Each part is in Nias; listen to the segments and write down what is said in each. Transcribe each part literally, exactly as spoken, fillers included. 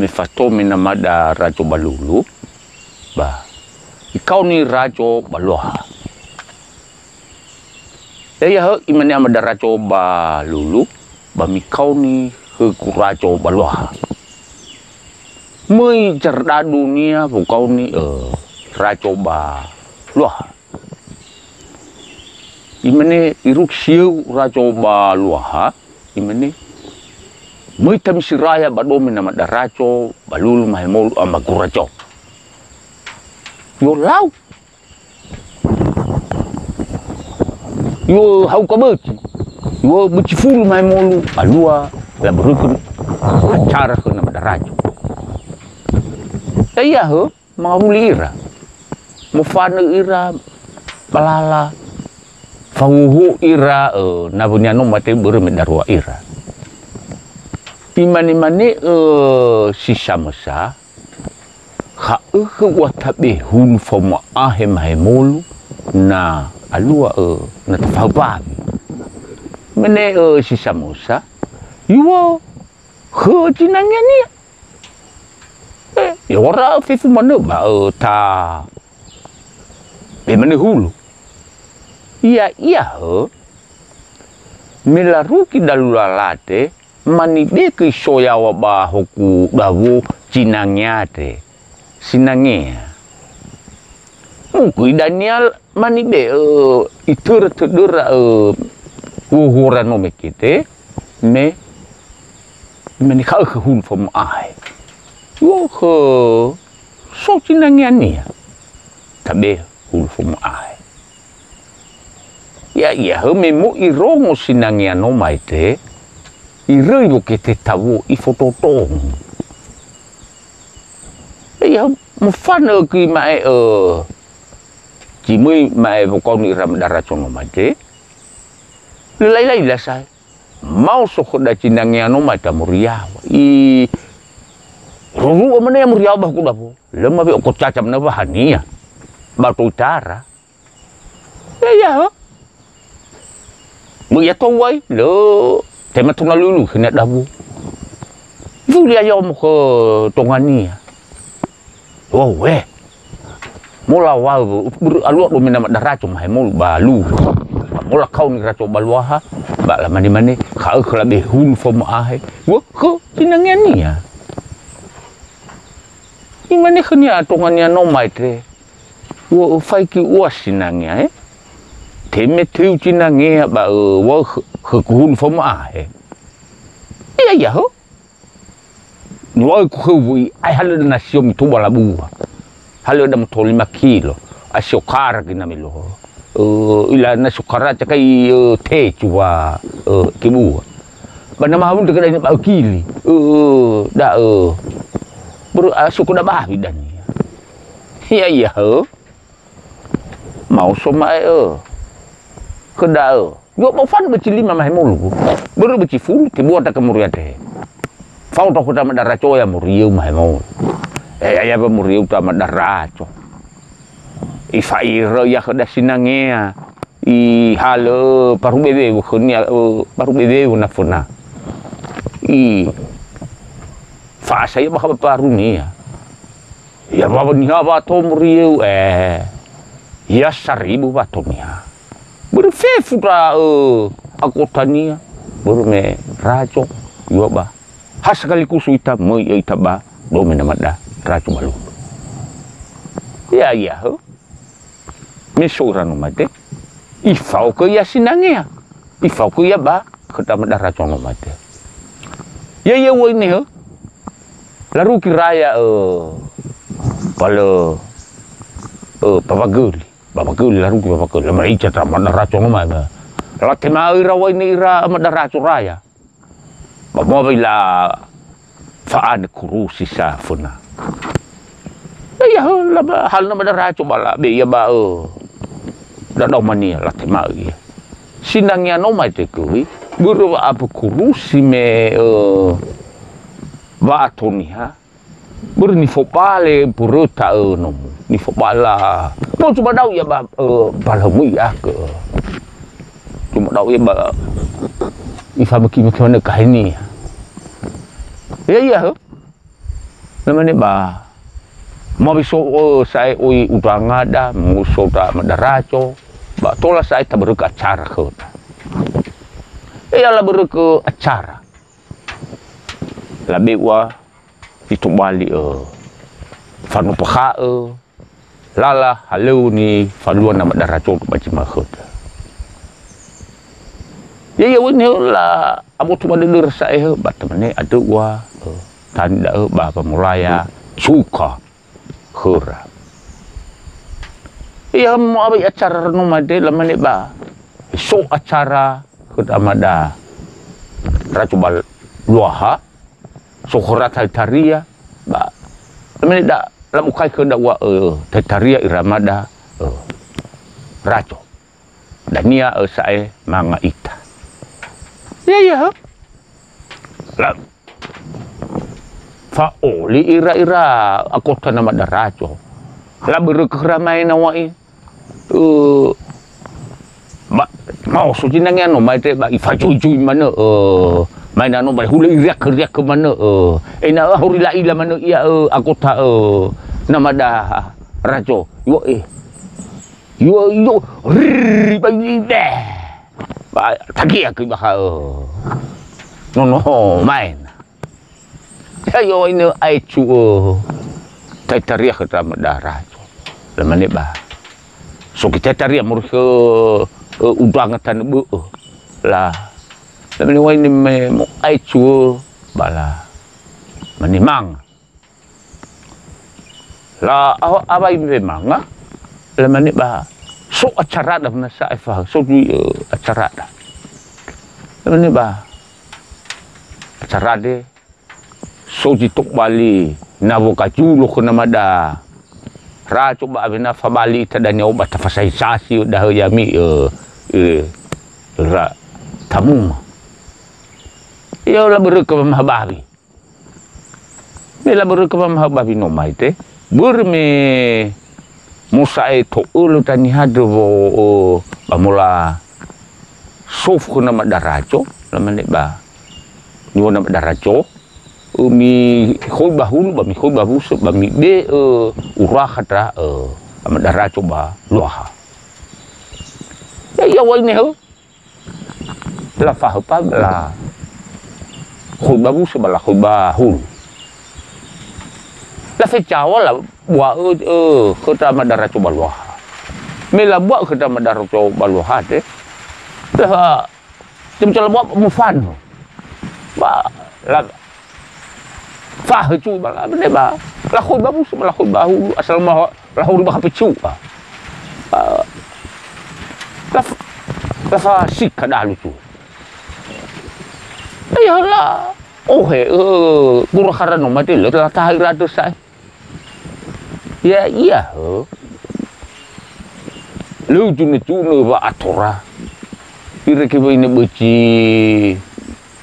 Ifatome namada razo ba lulu, ba ikaoni razo ba luaha. Ya'ia hö, imane amada razo ba lulu, ba mikaoni högu razo ba luaha. Möi zardadu nia wokaoni, ö, razo ba luaha. Imane irugi siöu razo ba luaha, imane, möi tamisi raya ba dome namada razo ba lulu mahemolu amagu razo. Yo lau. Yo hauka böti. Yo böti fulu mahemolu alua labörökö acara khö namada razo. Ya'ia hö, mangawuli ira. Mofanö ira ba lala, fahuhuo ira, ö, nawönia no mate börö me darua ira. Imane-mane, ö, si samösa, ha'ökhö ua tabe hulu faoma ahe mahemolu na alua, ö, na tafahaö bawi. Mene, ö, si samösa, yua hö zinangeania. Eh, ya ora fefu manö ba, ö, ta be manö hulu. Ya'ia hö, me larugi dalu lalate, manibekö iso yaŵa ba hoku dawo zinangeate, sinangea. Mukui dania manibe, ö, itörö tödöra, ö, wohuora no mekete, me, me nikha'ö khö hulu faoma ahe. Wo khö so zinangeania. Tabe hulu faoma ahe. Ya'ia hö me mo irongo sinangea no mate, iröi wokete tawo ifototongo. Ya'ia hö mofanö ökö ima'e, ö, zi möi ma'e wokaoni ira madara zono mate. Lö laila-ila sae. Maoso khöda zinangea no mate moriawa. I ruru'ö mane moriawa ba huku dawo. Lö mawe'ö ko caca mane wahania. Ba to itara. Ya'ia hö. Möi ia tou ai, lö tema tona lulu khönia dawo. Ifuli ia yomo khö tongania. Wow, eh. Mola wau, börö alua dome namada razo mahemolu ba lu. Mola kaoni razo ba luaha, ba lamane-mane, ha'ökhö labe hulu faoma ahe. Wö, khö zinangeania. Imane khönia tongania no mate. Wö, faigi ua sinangea, eh? Teme teu zinangea ba, ö, wö, khö, khögu hulu faoma ahe. Ya'ia hö. Niŵa'öku khöu wöi, ae halö da nasio mituba labua. Halö da moto lima kilo. Ae sio kara gina melo. Ö, ila nasio kara cakai, ö, tecu wa, ö, kibua. Ba na mahawun tegada ini ba kili. Ö, da'ö. Börö, a, suku da bawi dania. Ya'ia hö. Maoso ma'e, ö. Khö da'ö. Yua ba ufanö bözi lima mahemolu. Börö bözi fulu, tebua taka moriate. Fao tou khöda madara zoya moriöu mahemolu. Eh, ya'ia ba moriöu ta madara zo. Ifa'irö ia khöda sinangea. Ihalö paru bewewu khönia, ö, paru bewewu na föna. Ifa'asa ia bakha ba parunia. Ya wawa niha wato moriöu, eh. Ya saribu wato niha. Börö fefu ta, ö, agotania. Börö me razo, yua ba. Ha sekaligus ita möi ita ba dome namada razo ba lulu. Ya'ia hö. Me so ira no mate. Ifaogö ia sinangea. Ifaogö ia ba khöda madara zono mate. Ya'ia uaine hö. Larugi raya, ö, ba lö, ö, ba wagöli. Ba wagöli, larugi ba wagöli. Lö maica ta madara zono mate. Latema'ö ira uaine ira madara zo raya. Ba moa wa ila fa'anö kurusi sa föna. Ya'ia hö, laba, halö na madara zo ba labe ia ba, ö, dadao mania, latema'ö ia. Sinangea no mate göi, börö wa'abö kurusi me, ö, wa'ato niha, börö nifobale böröta, ö, nomo. Nifobala. No cuma da'ö ia ba, ö, ba lö möi akö. Cuma da'ö ia ba, ifamöki-möki manö kahenia. Ya'ia hö. Lamane ba, "Mawiso, ö, sa'ae oi udrangada, muso da madaraco, ba tola sa'ae tabörökö acara khöda." Ia labörökö acara. Labe ua si tobali, ö, fanopökha'ö, lala halöŵö nifalua na madaraco ba zi ma'ökhöda. Ya, ya, wene la aboto ba dödöra sa'ae hö, ba tamane andrö ua, ö, tani da'ö ba wamolaya cuka khöra. Ia mo'awai acara no made lamane ba, so acara khöda madaraco ba luaha, so khöra taitaria, ba, lamane da, labukai khöda ua, ö, taitaria ira mada, ö, raco. Dania, ö, sa'ae manga ita. Ya, ya, ha? La, fa'oli ira, ira akota na madaraco. Labörökö khöra maena wa'i. Ö, ba, maoso zinangea no maete ba ifajujui manö, ö, maena no ba hulö iriakö-riakö manö, ö, ena'ö ahori la'ila manö ia, ö, akota, ö, na madaraco. Yo, e. Yo, yo, rrrr, ba, ba, ba. Ba, tagia ke ba, ö, nono maena. Ya, yo, ine aecu, ö, taitaria khöda madaraco. Lamane ba, so ki taitaria moroi khö, ö, udrangada tanö bö'ö. La, lamane ua ine me mo'aecu, ö, ba lamane manga. La, aho-, awai me manga, lamane ba, so acarada na sa'ae fa, so zui, ö, acarada. Lamane ba, acarade, so zi tobali na wogazulo khö na madaraco ba awena fabali ita dania ba tafasaisasi dahö ya'ami, ö, ö, ra tamuma. Ya, labörökö wamahabawi. Me labörökö wamahabawi no maete, börö me mosa'ae to'ölö tanihadö wo'o ba mola sofu khö na madaraco, lamane ba, niŵa'ö na madaraco, ö, mihoi ba hulu, ba mihoi ba wusö, ba mibe'ö uraha ndra, ö, madaraco ba luaha. Ya, ia ua ine hö. Lafahöpa ba lahoi ba wusö ba lahoi ba hulu. Lafecawa labua'ö, ö, khöda madaraco ba luaha. Me labua'ö khöda madaraco ba luaha te, lafa-, temuca labua'ö mofanö. Ba la-, Fahö cu'i ba la, bene ba, lahoi ba wusö, ba lahoi ba hulu, asal ma lahori ba hape cu'a. Ba, laf-, lafasika dalu cu'i. Ia la, ohe, ö, guru harano mate lö, lataha ira dösa. Ya, ia, hö. Lö cunö-cunö wa'atora. Irege wa'ine böci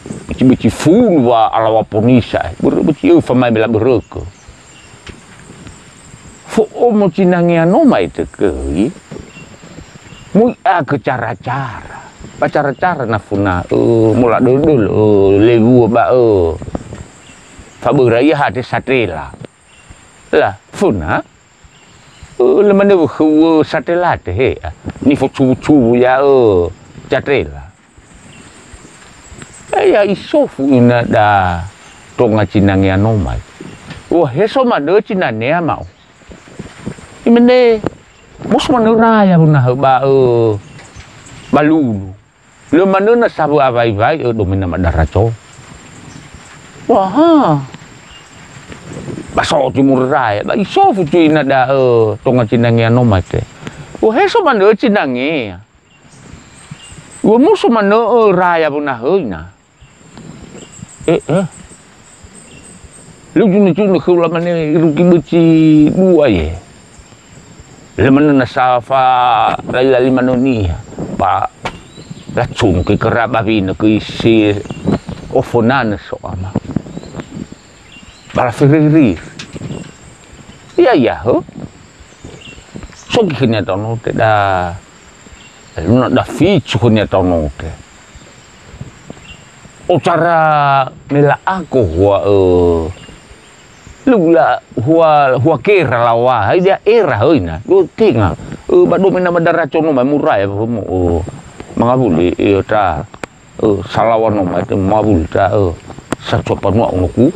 Böci-böci funu wa alawa ponisa, eh. Börö böci eu famae me labörökö. Fo'omo zinangea no ma'etö göi. Mui'agö cara-cara. Ba cara-cara na funa, eh, mola dölö-dölö, eh, lewua ba, eh, faböra ia hade satela. La, funa. Ö, lö manö wökhöu'ö satela te he, nifocuwu-cuwu ya'ö satela. Ya'ia isofu ina da tonga zinangea no mai. Wah, he so manö zinangea ma'o. Imane, muso manö raya wunahö ba, ö, ba lulu. Lö manö nasa wa'awai-wai, ö, domena madaraco. Waha. Ba so zi murörae, ba isofu cu'i na da'ö tonga zinangea no mate. Wah, he so manö zinangea. Wah, muso manö, ö, raya wonahöina. Eh, eh. Lö cunö-cunö khöu lamane irugi böci dua ye. Lö manö nasa fa lali-lali manö niha. Ba lacunö göi göra ba winö göi si ofönanö so ama. Ba laferiri. Ia, ia, hö. So göi khönia daono te da. Luna da ficu khönia daono te. Ocara me la'ago hua, ö, Ula hua, hua kera lawa, hai dia era, hoi na. Yo tenga. Eh, ba dome nama daraco no mai murai, apa mo, oh, mangawuli, eh, ta, eh, salawa no mai, te mawuli ta, eh, sacua panua onoku.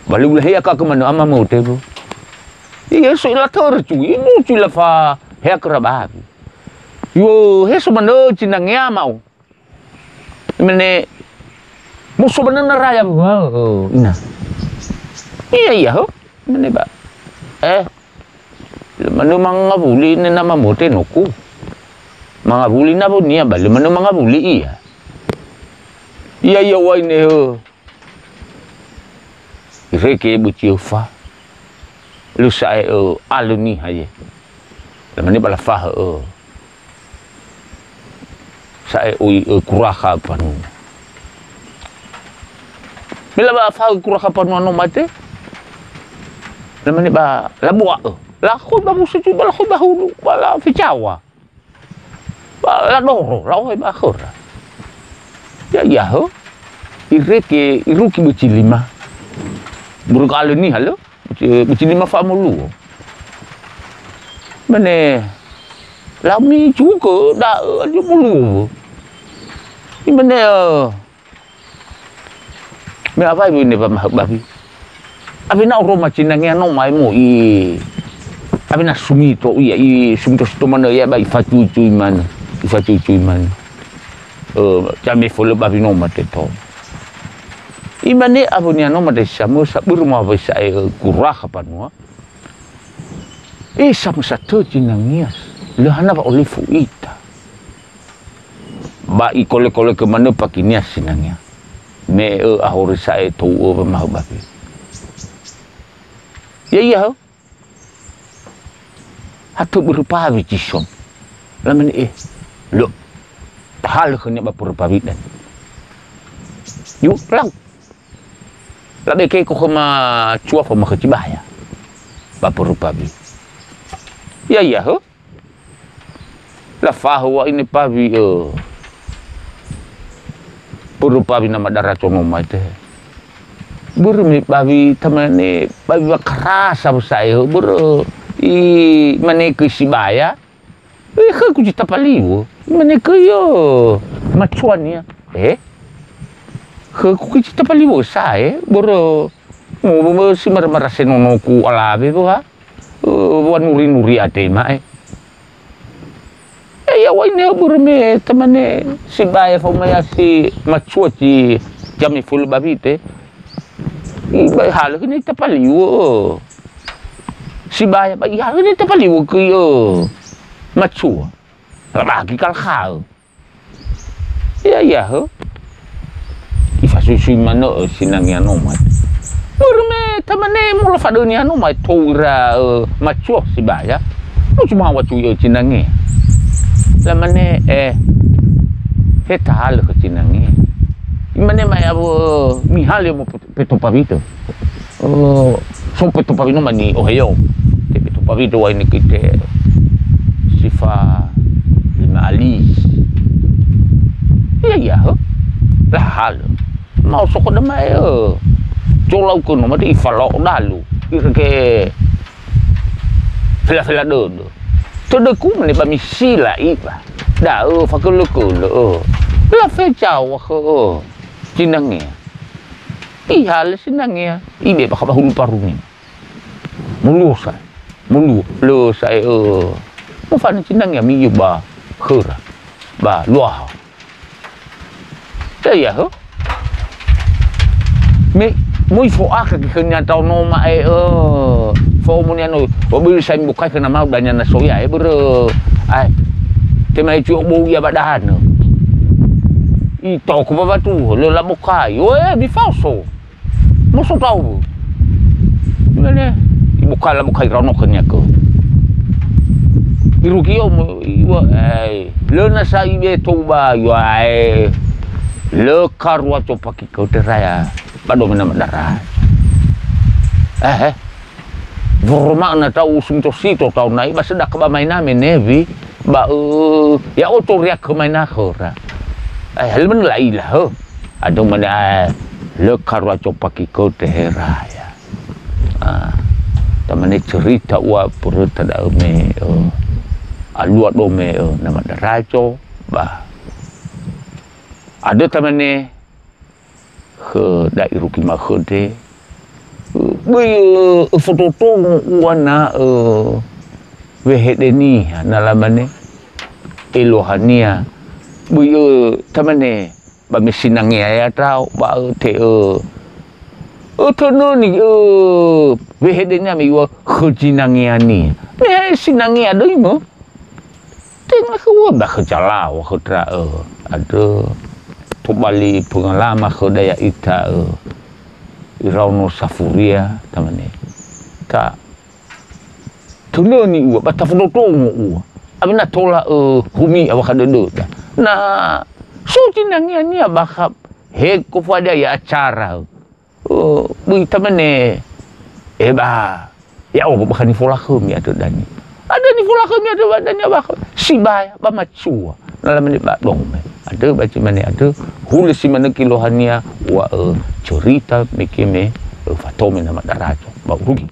Bali ula hea ka kemana ama mo te, bu. Iya, so ila tercu, ino cu ila fa hea kera babi. Yo, he so manö cinangea ma'o. Imane, "Muso banana raya, wa, oh, ina." "Iya, iya, ho." Imane ba, "Eh, le manö mangawuli ne nama mote noku. Mangawuli na wonia ba le manö mangawuli iya." "Iya, iya, wa ine, ho." Irege böci öfa. Lö sa'ae, ö, alö niha ye. Lamane ba lafahö, ö. Sa'ae oi, ö, kurakha panua. Me laba fahö kurakha panua no mate. Lamane ba labua'ö. Lakhoi ba musucu, ba lakhoi ba hulu, ba lafecawa. Ba ladoro, la'ohe ba khöra. Ya'ia hö, irege, irugi böci lima. Börö ga'alö niha lö, böci, böci lima fa'amoluo. Mane, lami cugö da'ö, alio moluo. Imane, ö, Me awai wöi ne wamahö bawi. Awena oroma cinangea no mae mo'i. Awena sumito ia, i sumito sito manö ia ba ifacucui manö. Ifacucui manö. Ö, came fölö bawi no mate to. Imane awönia no mate samösa börö ma wai sa'ae, ö, kurakha panua. E samösa tö cinangea. Lö hana wa'olifu ita. Ba ikole-kolekö manö pakinia sinangea. Me ö ahori sa'ae tou'ö wamahö bawi. Ya'ia hö. Hatö börö pawi cison. Lamane, "Eh, lö. Tahalö khönia ba börö pawi dan." Yu, lau. Labekeko khöma cua famakhö cibaya. Ba börö pawi. Ya'ia hö. Lafahö wa'aine bawi, ö. Börö bawi na madara cono mai te. Börö me bawi tamane bawi wakarasa wö sa'ae, ö. Börö imane göi sibaya. Eh, khögu zi tapaliwö. Imane göi, ö, macuania. Eh? Khögu göi zi tapaliwö sa'ae, börö mo, mo, mo si mara-mara senonoku alawe wö ha. Ö, wanuri-nuri ade ma'e. E, ya'ia wa'aine börö me tamane sibaya faoma ya'ia si macua ci jame fölö bawi te. Ibae halö khönia itapaliwö, ö. Sibaya ba ihalö khönia itapaliwö göi, ö. Macua. Labagi kalkhaö. Ya'ia hö. Ifasusui manö, ö, sinangea no mai. Börö me tamane mola fadönia no mai tou ira, ö, macua sibaya. No cuma wacui, ö, cinangea. Lamane, eh, he tahalö khö cinangea. Imane mai awö, mihalö mo peto pawi tö. Ö, so peto pawi no mani oheyo. Te peto pawi do wa'aine göi te sifa lima alis. Ya'ia hö. Lahalö. Ma'osoko damae, ö. Colau kö no mate ifalao dalu. Irege fela-fela dödö. Tödöku mane ba misila iba. Da'ö fakölö-kölö, ö. Lafecawa khö, ö. Sinangea. Ihalö sinangea, ibe bakha ba hulu parungi. Moluo sa, moluo, lö sa'ae, ö, mofanö sinangea mi'io ba khöra, ba luaha. Ya'ia hö. Me, moi fo'akha göi khönia tao no ma'e, ö, fa'omonia no, wa börö sai mibokai khö namau dania na so ia, e, börö, ae, tema ecui obou ia ba danö. Itoko ba watu, lö labokai. Oe, mifaoso. Moso tau. Imane, ibokai labokai raono khönia kö. Irugi omo, iwa, eh, lö nasa ibe tou ba, iwa, eh, lö karua copaki kö teraya. Ba dome na madara. Eh, eh. Woroma'ö na tau sumito-sito tau nai, ba sedaka ba maina me newi, ba, eh, ya oto riak khö maina khöra. Eh, hal men la'ila, hö. Ado mane, eh, lö karua copaki kö teraya. Tamane cerita ua puröta da'ö me, ö, alua do me, ö, Nama Darajo, ba. Andrö tamane khö da'i rugi makhöde, böi, ö, öfototongo ua na, ö, wehede niha, na lamane, eluahania, böi, ö, tamane, ba me sinangea ya ndra'o, ba, ö, te, ö, ö, tönöni, ö, wehedenia me iŵa'ö khö zinangeania. Me sinangea döi mö. Tenga khöua ba khö zalaŵa khö ndra'ö. Andrö, tobali pengalama khöda ya'ita, ö, iraono safuria, tamane. Ta Tönöni ua, ba tafototongo ua. Awena tola, ö, humi awakha dödöda. Na so zinangeania bakha heko fada ya acara. Ö, böi tamane, e ba, ya'o bakha nifolakhömi andrö dania. Andrö nifolakhömi andrö ba dania bakha. Sibaya, ba macua. Na lamane ba dome. Andrö ba zi mane andrö, hulö si manö giloahania, ua, ö, cerita me keme, ö, fatome Nama Darajo. Ba urugi.